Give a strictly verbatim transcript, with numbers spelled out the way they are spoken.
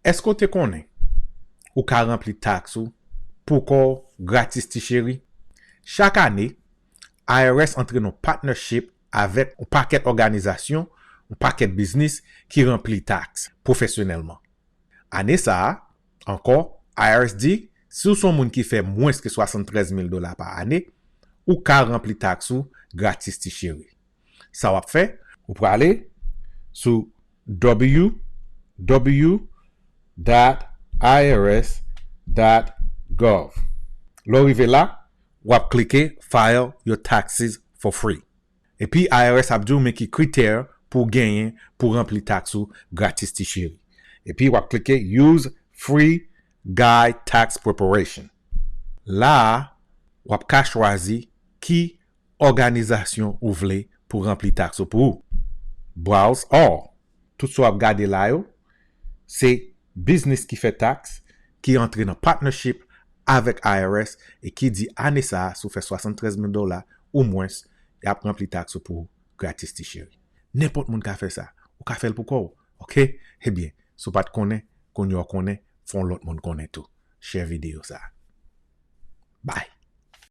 Èske w te konnen ou ka ranpli taks ou pou kò w gratis, ti cheri? Chak ane, I R S antre nan partnership avèk yon pakèt òganizasyon, yon pakèt biznis ki ranpli taks pwofesyonèlman. Ane sa a, ankò, I R S di, si w se yon moun ki fè mwens ke swasanntrèz mil dola pa ane, ou ka ranpli taks ou gratis, ti cheri. Sa w ap fè, ou prale sou w w w dot I R S dot gov. Lè w rive la, w ap klike File your taxes for free. Epi I R S ap di w men ki kritè pou w genyen pou w ranpli taks ou gratis, ti cheri. Epi w ap klike Use Free Guide Tax Preparation. La a, w ap ka chwazi ki òganizasyon ou vle pou ranpli taks ou pou ou. Browse all. Tout sa w ap gade la yo, se biznis ki fè taks, ki antre nan partnership avèk I R S e ki di ane sa a, si w fè swasanntrèz mil dola ou mwens, y ap ranpli taks ou pou ou gratis, ti cheri. Nenpòt moun ka fè sa. Ou ka fè l pou kò w, oke? Ebyen, si w pa t konnen, kounye a w konnen, fè yon lòt moun konnen tou. Share videyo sa a. Bye.